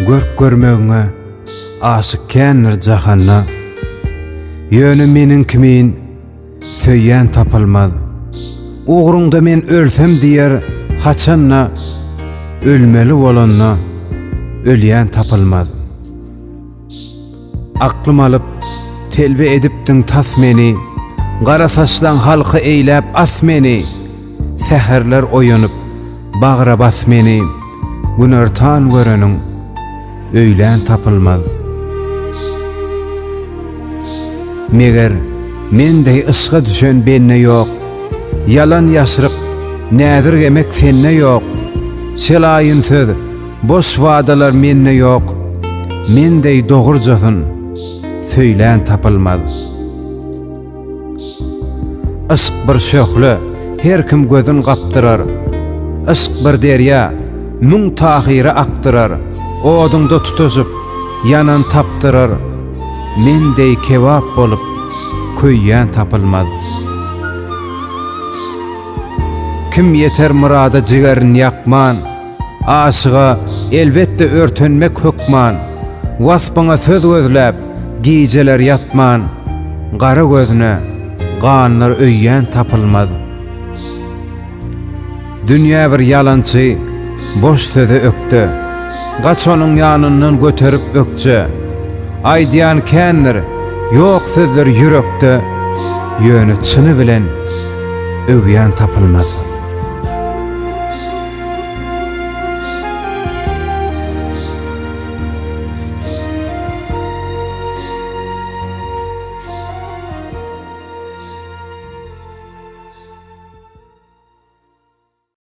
Görk görmegiňe aşyk kändir jahanda, Ýöne meniň kimin söýýän tapylmaz. Ugruňda men ölsem diýer haçanda, Ölmeli bolanda ölýän tapylmaz. Aklym alyp, telbe edipdiň tas meni, Gara saçlaň halka eýläp as meni, Säherler oýanyp, bagra bas meni, Günortan göreniň, öýlän tapylmaz. Meger, men deý yşga düşen bende ýok, Ýalan-ýaşryk, näzirgemek sende ýok, Şelaýyn söz, Boş wadalar mende ýok, Men deý dogurjasyn söýlän tapylmaz. Yşk bir şöhle, her kim gözün gapdyrar, Yşk bir derýa, müň Tahyry akdyrar, Oduňda tutaşyp, ýanan tapdyrar, Men deý kebap bolup, köýýän tapylmaz. Kim ýeter myrada jigerin ýakman, Aşyga, elbetde, örtenmek hökman. Waspyňa söz gözläp, gijeler ýatman, Gara gözüne ganlar öýýän tapylmaz. Dünýä bir ýalançy, boş söze ökde. Gaç onuň ýanyndan göterip ökje. Aýdýan kändir, ýok sözler ýürekde, Ýöne çyny bilen öwýän tapylmaz.